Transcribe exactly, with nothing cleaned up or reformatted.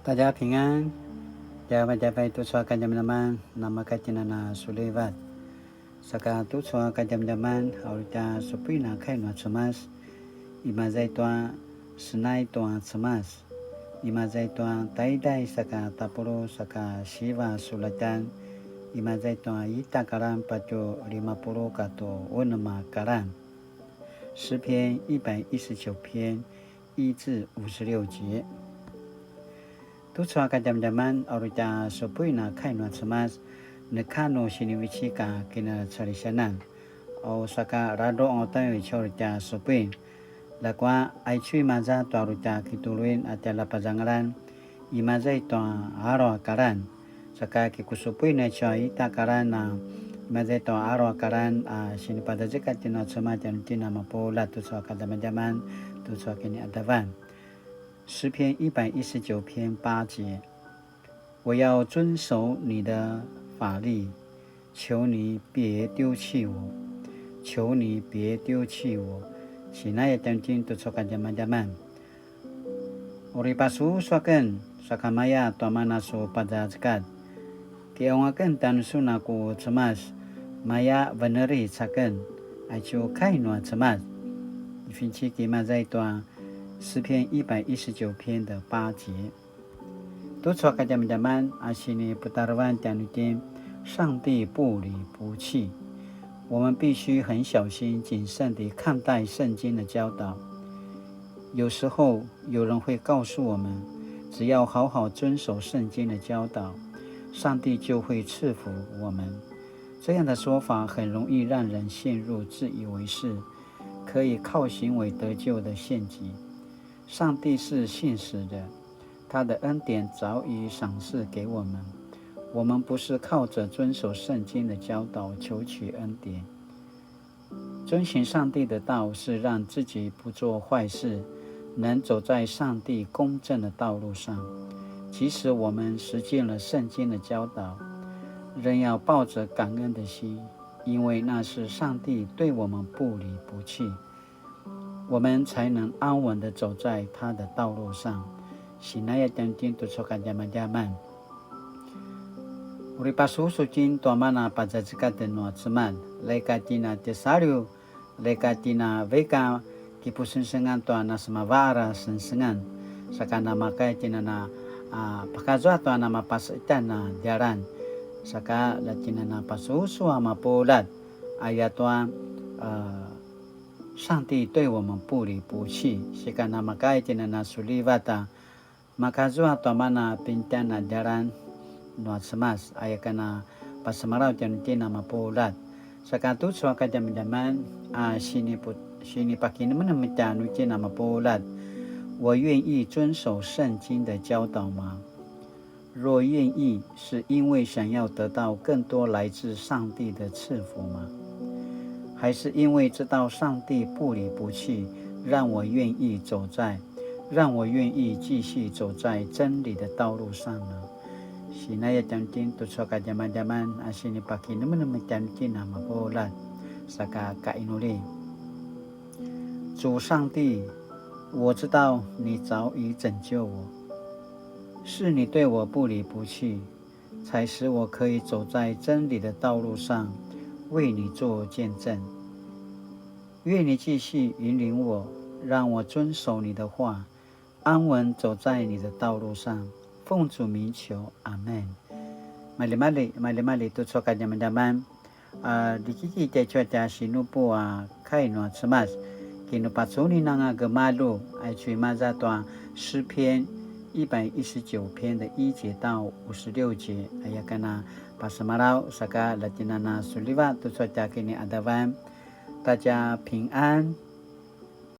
大家平安, djavadjavai tucu a kadjamadjaman, namakatjinana sulivat. Saka tucu a kadjamadjaman, a uri tja supuin a kai nua Cemas, imaza i tua Senai tua Cemas, imaza i tua taiday saka tapuluq saka siva sulatjan, imaza i tua ita kalan patje limapuluq katua unem a kalan. 诗篇一百一十九篇一至五十六节。Tucu a kadjamadjaman, a uri tja supuin a kai nua Cemas, neka nu sinivecik a kinacalisianan. A u saka ladruq anga uta i uri tja supuin. Ljakua, aicu imaza tua uri tja kituluin a tjaljapazangalan, imaza i tua alu a kalan. Saka kikusupuin aicu a ita kalan a, imaza i tua alu a kalan a, sinipadazekatj nua Cemas tjanuitjen a mapuljat tucu a kadjamadjaman, tucu a kiniqadavan. 诗篇一百一十九篇八节，我要遵守你的法律，求你别丢弃我，求你别丢弃我。Sinaya tjanuitjen tucu a kadjamadjaman. Uri pasusu aken, sakamaya tua mana su pazazekatj. Kiqaung aken tjanusun a ku Cemas, maya veneric aken, aicu kai nua Cemas. Ifinci kimaza i tua 诗篇一百一十九篇的八节。Tucu a kadjamadjaman a siniputarevan tjanuitjen, 上帝不离不弃。我们必须很小心谨慎地看待圣经的教导。有时候有人会告诉我们，只要好好遵守圣经的教导，上帝就会赐福我们。这样的说法很容易让人陷入自以为是、可以靠行为得救的陷阱。上帝是信实的，他的恩典早已赏赐给我们。我们不是靠着遵守圣经的教导求取恩典。遵行上帝的道是让自己不做坏事，能走在上帝公正的道路上。即使我们实践了圣经的教导，仍要抱着感恩的心，因为那是上帝对我们不离不弃，我们才能安稳地走在他的道路上。Sinaya tjanuitjen tucu a kadjamadjaman. Uri pasusu itjen tua mana pazazekatjen nua Cemas, leka tjen a tjasaliw, leka tjen a veka kipusengsengan tua nasemavaar a sengsengan. Saka namakaya tjen a na, a, pakazua tua namapasetan a djalan. Saka la tjen a na pasusu a mapuljat. Ayatua, a, 上帝对我们不离不弃. Sika namakaya tjen a na sulivat a makazua tua mana pintjan a djalan nua Cemas, aya ken a pasemalaw tjanuitjen a mapuljat. Saka tucu a kadjamadjaman a sinipu-, sinipakinemenem tjanuitjen a mapuljat. 我愿意遵守圣经的教导吗？若愿意，是因为想要得到更多来自上帝的赐福吗？还是因为知道上帝不离不弃，让我愿意走在 让我愿意继续走在真理的道路上呢？Sinaya tjanuitjen tucu a kadjamadjaman a sinipakinemenem tjanuitjen a mapuljat. Saka kainuli. 主上帝，我知道你早已拯救我，是你对我不离不弃，才使我可以走在真理的道路上，为你做见证。愿你继续引领我，让我遵守你的话，安稳走在你的道路上。奉主名求，阿们。Maljimalji, maljimalji tucu a kadjamadjaman. A, likiki tjaicu a tja sinupu a kai nua Cemas. Kinupacunin anga gemalju, aicu imaza tua 诗篇一百一十九篇的一节到五十六节, aya ken a pasemalaw saka la tjen a na sulivat tucu a tja kiniqadavan. 大家平安,